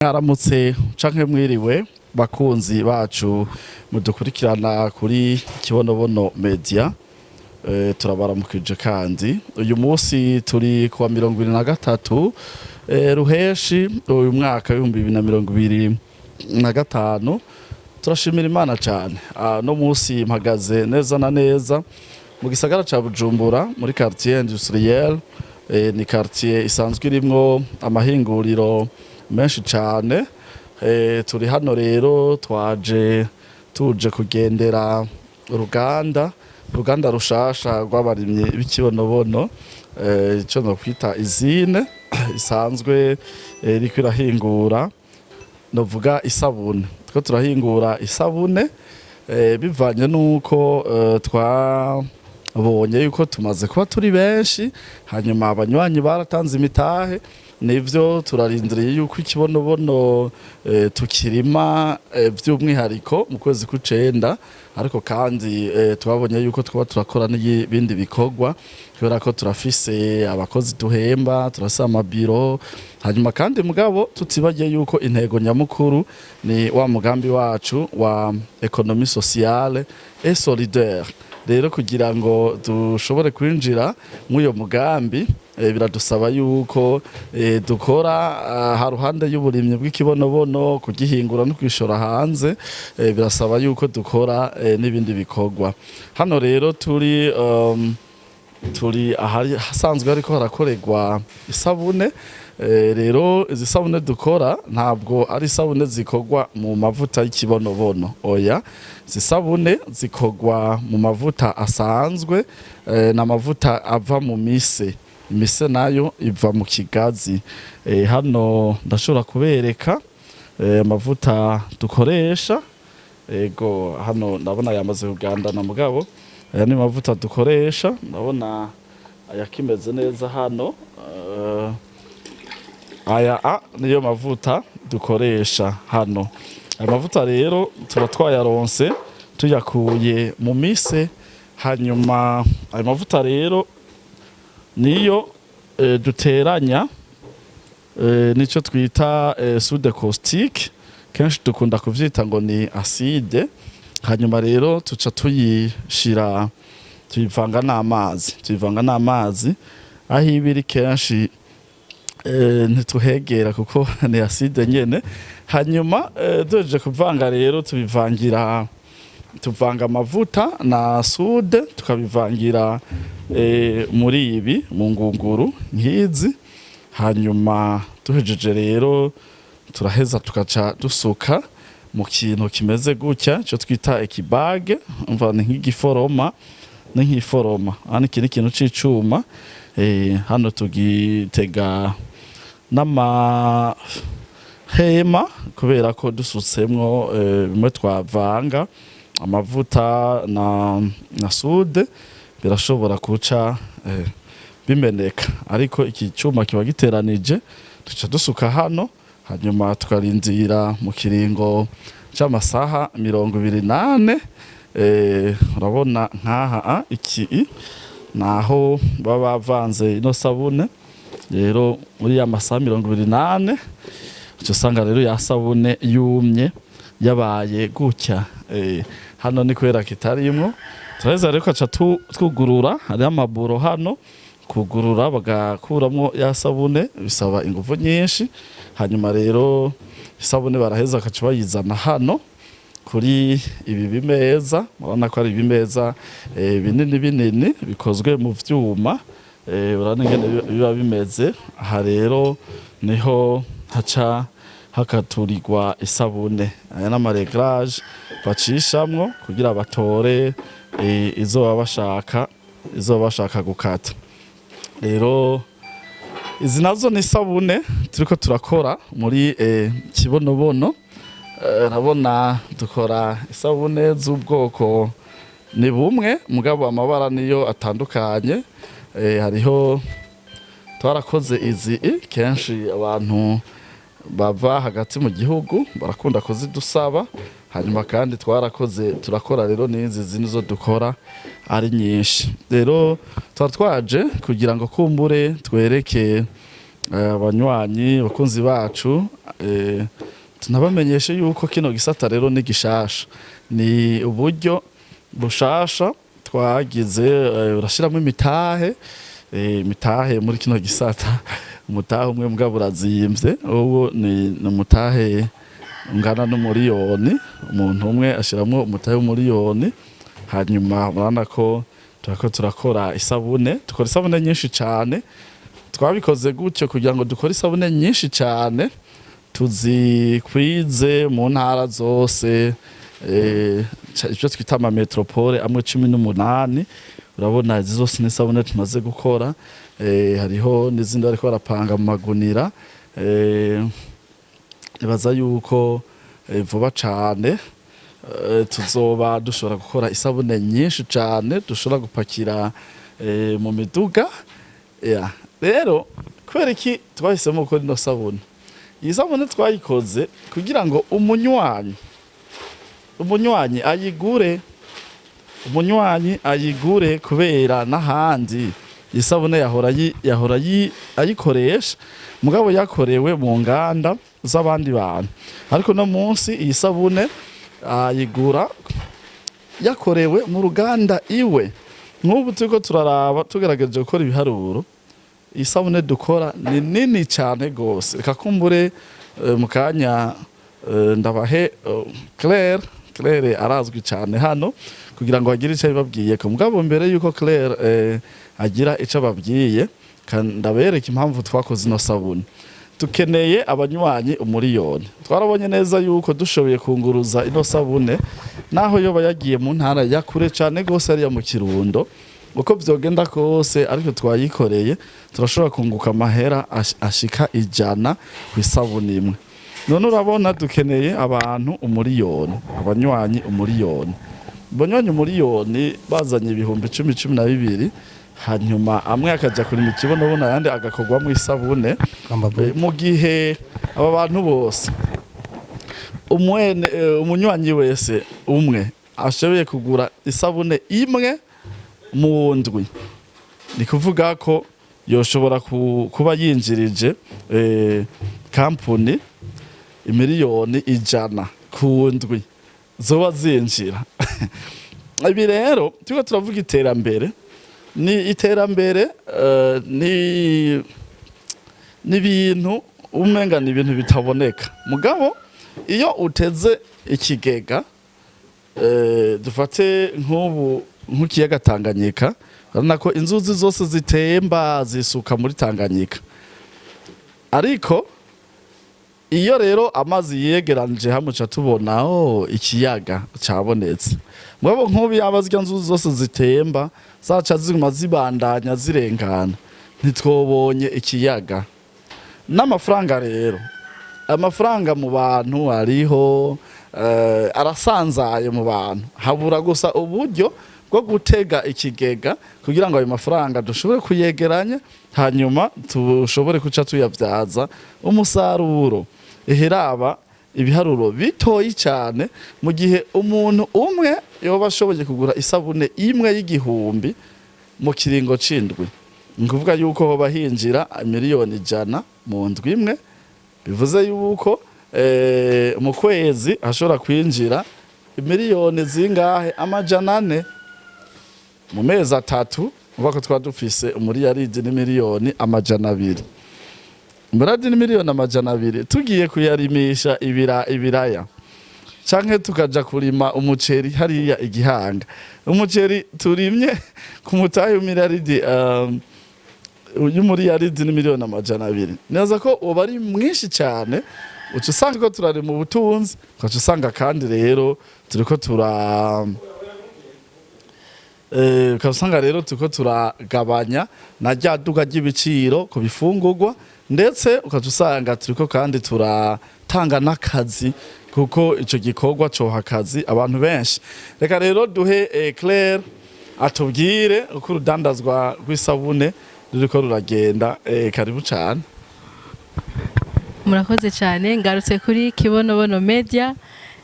Mwaramutse canke mwiriwe, bakunzi bacu mudukurikirana kuri Kibonobono Media. Turabaramukije kandi uyu munsi turi kuwa 23 Ruheshi uyu mwaka w'2025. Turashimira Imana cyane. No munsi mpagaze neza na neza mu gisagara ca Bujumbura, muri quartier industriel. Ni quartier isanzwe irimwo amahinguriro menshi cyane. Turi hano rero, twaje tuje kugendera uruganda rushasha rw'abarimyi b'ikibonobono, ico nokwita usine isanzwe iriko irahingura, novuga, isabune. Two turahingura isabune bivanye nuko twabonye yuko tumaze kuba turi benshi, hanyuma abanywanyi baratanze imitahe. Nivyo, turarindiriye yuko ikibonobono tukirima vy'umwihariko mu kwezi kw'icenda, ariko kandi twabonye yuko twaba turakora n'ibindi bikorwa, kubera ko turafise abakozi duhemba, turafise amabiro. Hanyuma kandi mugabo tutibagiye yuko intego nyamukuru ni wa mugambi wacu wa économie sociale et solidaire. Rero kugira ngo dushobore kwinjira mw'uyo mugambi, biradusaba yuko dukora haruhande y'uburimyi bw'ikibonobono, kugihingura no kwishora hanze. Birasaba yuko dukora n'ibindi bikorwa. Hano rero turi ahari hasanzwe hariko harakorerwa isabune. Rero izi sabune dukora ntabwo ari isabune zikorwa mu mavuta y'ikibonobono, oya. Izi sabune zikorwa mu mavuta asanzwe, n'amavuta ava mu mise. Imise nayo iva mu kigazi. Hano ndashobora kubereka amavuta dukoresha. Ego, hano ndabona yamaze kugandana, mugabo aya ni mavuta dukoresha. Ndabona ayakimeze neza hano. Aya niyo mavuta dukoresha hano. Aya mavuta rero tuba twayaronse tuyakuye mu mise. Hanyuma ayo mavuta rero niyo duteranya nico twita soude caustique, kenshi dukunda kuvyita ngo ni acide. Hanyuma rero tuca tuyishira, tuyivanga n'amazi, tuyivanga n'amazi. Aho ibiri kenshi ntituhegera kuko ni acide nyene. Hanyuma duhejeje kuvanga rero, tubivangira, tuvanga amavuta na soude, tukabivangira muri ibi, mu ngunguru nk'izi. Hanyuma duhejeje rero, turaheza tukaca dusuka mu kintu kimeze gutya, cyo twita ekibage. Umva, ni nk'igiforoma, ni nk'iforoma. Hano iki ni ikintu c'icuma. Hano tugitega n'amahema, kubera ko dusutsemwo bimwe twavanga, amavuta na soude, birashobora kuca bimeneka. Ariko iki cyuma kiba giteranije. Duca dusuka hano, hanyuma tukarindira mu kiringo c'amasaha 24. Urabona nkaha iki naho baba bavanze ino sabune. Rero muri ya masaha 24 uca usanga rero ya sabune yumye, yabaye gutya. Hano ni kubera kitarimwo. Turaheza rero tugaca twugurura. Hariho amaburo hano, kugurura bagakuramwo ya sabune bisaba inguvu nyinshi. Hanyuma rero isabune baraheza bakaca bayizana hano kuri ibi bimeza. Murabona ko ari ibimeza binini binini bikozwe mu vyuma. Urabona ingene biba bimeze. Aha rero niho haca hakaturirwa isabune. Aya n'ama réglages bacishamwo kugira batore izo baba bashaka, izo baba bashaka gukata. Rero izi nazo ni isabune turiko turakora muri Kibonobono. Urabona dukora isabune z'ubwoko ni bumwe, mugabo amabara niyo atandukanye. Hariho twarakoze izi, kenshi abantu bava hagati mu gihugu barakunda kuzidusaba. Hanyuma kandi twarakoze, turakora rero n'izi nizo dukora ari nyinshi. Rero tuba twaje kugira ngo kumbure twereke. Abanywanyi, abakunzi bacu, tunabamenyeshe yuko kino gisata rero ni gishasha, ni uburyo bushasha twagize. Urashiramo imitahe, imitahe muri kino gisata, umutahe umwe mbwa burazimvye. Ubu ni umutahe ungana n'umuriyoni. Umuntu umwe ashiramwo umutahe w'umuriyoni. Hanyuma murabona ko turako turakora isabune, dukora isabune nyinshi cane. Twabikoze gutyo kugira ngo dukore isabune nyinshi cane, tuzikwize mu ntara zose, ivyo twita ama métropoles amwe 18. Urabona izi zose n'isabune tumaze gukora. Hariho n'izindi bariko barapanga mu magunira. Nibaza yuko vuba cane tuzoba dushobora gukora isabune nyinshi cane dushobora gupakira mu miduga. Yeah. Rero kubera iki twahisemo gukora ino sabune? Iyi sabune twayikoze kugira ngo umunywanyi ayigure, umunywanyi ayigure, kubera n'ahandi isabune yahora ayikoresha, mugabo yakorewe mu nganda z'abandi bantu. Ariko no munsi iyi sabune ayigura yakorewe mu ruganda iwe. Nk'ubu turiko turaraba, tugerageje gukora ibiharuro, isabune dukora ni nini cyane gose. Reka kumbure mu kanya ndabahe Claire. Claire arazwi cyane hano, kugira ngo agire icyo abibabwiye ko. Mugabo mbere yuko Claire agira icyo ababwiye, ndabereka impamvu twakoze ino sabune. Dukeneye abanywanyi umuriyoni. Twarabonye neza yuko dushoboye kunguruza ino sabune, naho yoba yagiye mu ntara ya kure cyane gose, ariya mu Kirundo, uko vyogenda kose ariko twayikoreye, turashobora kunguka amahera ashika 100 ku isabune imwe. None urabona dukeneye abantu umuriyoni, abanywanyi umuriyoni. Abanywanyi umuriyoni bazanye ibihumbi 10, 12, hanyuma amwe akaja kurima ikibonobono, ayandi agakorwamwo isabune. Mu gihe aba bantu bose, umwene umunywanyi wese umwe ashoboye kugura isabune imwe mu ndwi, ni kuvuga ko yoshobora kuba yinjirije kampuni imiliyoni 100 ku ndwi zoba zinjira. Ibi rero turiko turavuga iterambere, ni iterambere, ni n'ibintu umenga ni ibintu bitaboneka. Mugabo iyo uteze ikigega, dufate nk'ubu nk'ikiyaga Tanganyika, urabona ko inzuzi zose zitemba zisuka muri Tanganyika. Ariko iyo rero amazi yegeranije hamwe, uca tubona oh, ikiyaga cabonetse. Mugabo nk'ubu yaba zirya nzuzi zose zitemba zaca ziguma zibandanya zirengana, ntitwobonye ikiyaga. N'amafaranga rero, amafaranga mu bantu ariho, arasanzaye mu bantu, habura gusa uburyo bwo gutega ikigega kugira ngo ayo mafaranga dushobore kuyegeranya, hanyuma tushobore kuca tuyabyaza umusaruro. Eheraba ibiharuro bitoyi cyane: mu gihe umuntu umwe yoba ashoboye kugura isabune imwe y'igihumbi mu kiringo c'indwi, ni ukuvuga yuko hoba hinjira miliyoni 100 mu ndwi imwe. Bivuze yuko mu kwezi hashobora kwinjira miliyoni zingahe? 400. Mu mezi 3 uvuga ko twaba dufise umuriyaridi n'imiliyoni 200. Umuriyaridi n'imiliyoni 200, tugiye kuyarimisha ibiraya canke tukaja kurima umuceri hariya igihanga, umuceri turimye ku mutahe w'umuriyaridi, y'umuriyaridi n'imiliyoni 200, neza ko uba ari mwinshi cyane. Uca usanga ko turarima ubutunzi, ugaca usanga kandi rero turiko tura ukaba usanga rero turiko turagabanya na rya duka ry'ibiciro ku bifungurwa, ndetse ukaca usanga turiko kandi turatanga n'akazi, kuko ico gikorwa coha akazi abantu benshi. Reka rero duhe Claire atubwire uko urudandazwa rw'isabune ruriko ruragenda. Karibu cane. Murakoze cyane. Ngarutse kuri Kibonobono Media.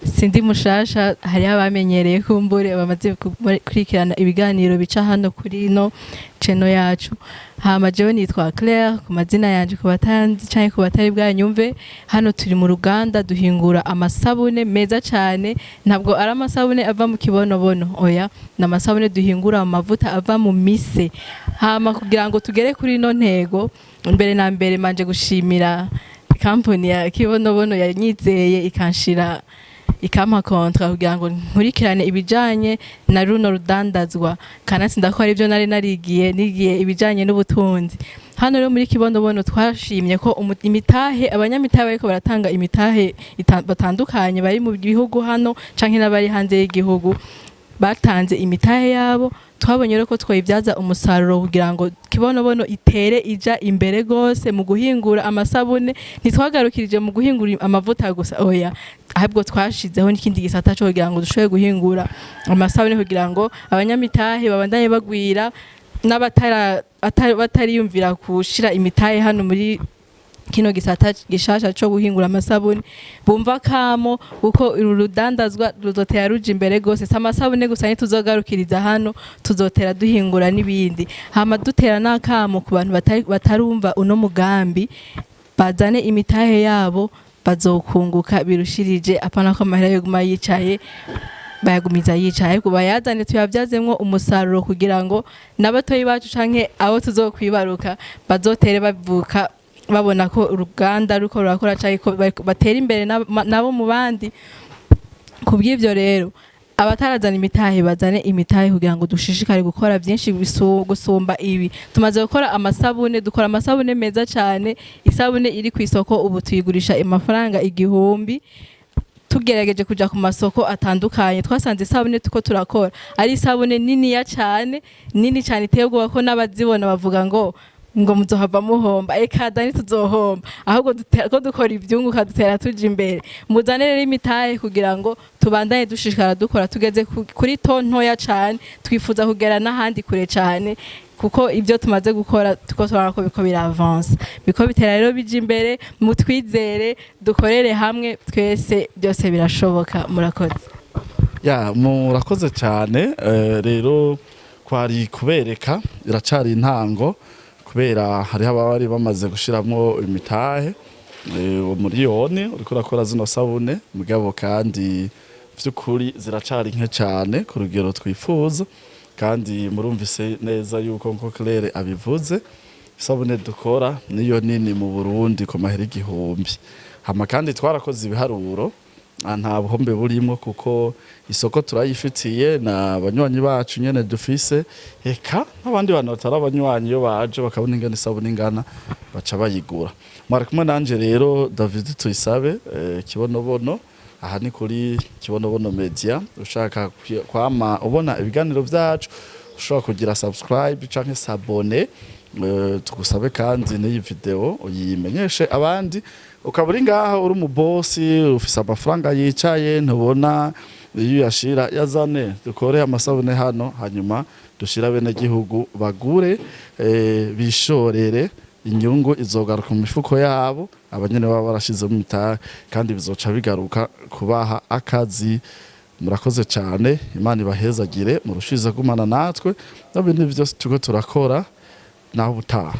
Sindi mushasha, hariho abamenyereye kumbure bamaze gukurikirana ibiganiro bica hano kuri ino chaîne yacu. Hama jewe nitwa Claire ku mazina yanje, ku batanzi canke ku batari bwanyumve. Hano turi mu ruganda duhingura amasabune meza cane. Ntabwo ari amasabune ava mu kibonobono, oya, ni amasabune duhingura mu mavuta ava mu mise. Hama kugira ngo tugere kuri ino ntego, mbere na mbere manje gushimira kampani ya Kibonobono yanyizeye, ikanshira, ikampa contrat kugira ngo nkurikirane ibijanye na runo rudandazwa. Kanatsinda ko aribyo nari narigiye, nigiye ibijanye n'ubutunzi. Hano rero muri Kibonobono twashimye ko imitahe, abanyamitahe bariko baratanga imitahe batandukanye, bari mu gihugu hano canke n'abari hanze y'igihugu, batanze imitahe yabo. Twabonye rero ko twayibyaza umusaruro kugira ngo Kibonobono itere ija imbere gose mu guhingura amasabune. Ntitwagarukirije mu guhingura amavuta gusa, oya, ahubwo twashizeho n'ikindi gisata cyo kugira ngo dushobore guhingura amasabune, kugira ngo abanyamitahe babandanye bagwira n'abatara batariyumvira kushira imitahe hano muri kino gisata gishasha co guhingura amasabune, bumva kamo kuko uru rudandazwa ruzotera ruja imbere gose. Si amasabune gusa, ntituzogarukiriza hano, tuzotera duhingura n'ibindi. Hama dutera n'akamo ku bantu batarumva uno mugambi, bazane imitahe yabo, bazokunguka birushirije. Apana ko amahera yoguma yicaye, bayagumiza yicaye, ariko bayazane tuyabyazemwo umusaruro kugira ngo n'abatoyi bacu canke abo tuzokwibaruka bazotere bavuka babona ko uruganda ruko rurakora, canke ko batera imbere nabo mu bandi. Kubw'ivyo rero, abatarazana imitahe bazane imitahe kugira ngo dushishikare gukora byinshi gusumba ibi tumaze gukora. Amasabune, dukora amasabune meza cyane. Isabune iri ku isoko ubu tuyigurisha amafaranga 1000. Tugerageje kuja ku masoko atandukanye, twasanze isabune tuko turakora ari isabune niniya cyane, nini cyane, iteye ubwoba, ko n'abazibona bavuga ngo muzohava muhomba. Eka da, ntituzohomba, ahubwo ko dukora ivyunguka, dutera tuja imbere. Muzane rero imitahe kugira ngo tubandanye dushishikara dukora. Tugeze kuri to ntoya cane, twifuza kugera n'ahandi kure cane, kuko ibyo tumaze gukora tuko turabona ko biko biravansa, biko bitera rero bija imbere. Mutwizere, dukorere hamwe twese, byose birashoboka. Murakoze. Ya, murakoze cyane. Rero kwari kubereka iracari intango, kubera hariho abari bamaze gushiramwo imitahe, uwo muriyoni uriko urakora zino sabune. Mugabo kandi vy'ukuri ziracari nke cyane ku rugero twifuza. Kandi murumvise neza yuko, nko Claire abivuze, isabune dukora niyo nini mu Burundi ku mahera 1000. Hama kandi twarakoze ibiharuro, nta buhombe burimo, kuko isoko turayifitiye na banywanyi bacu nyene dufise, eka n'abandi bantu batari abanywanyi, iyo baje bakabona ingene isabune ingana, baca bayigura. Mwari kumwe nanje rero David Tuyisabe, Kibonobono. Aha ni kuri Kibonobono Media. Ushaka kwama ubona ibiganiro vyacu, ushobora kugira subscribe canke s'abonner. Tugusabe kandi n'iyi video uyimenyeshe abandi. Ukaba uri ngaha, uri umubosi, ufise amafaranga yicaye, ntubona iyo uyashira, yazane dukore amasabune hano, hanyuma dushira bene gihugu bagure, bishorere. Inyungu izogaruka mu mifuko yabo, abanyene baba barashizemo imitahe, kandi bizoca bigaruka kubaha akazi. Murakoze cyane, Imana ibahezagire, murushize gumana natwe no bintu byose turiko turakora. Naho ubutaha.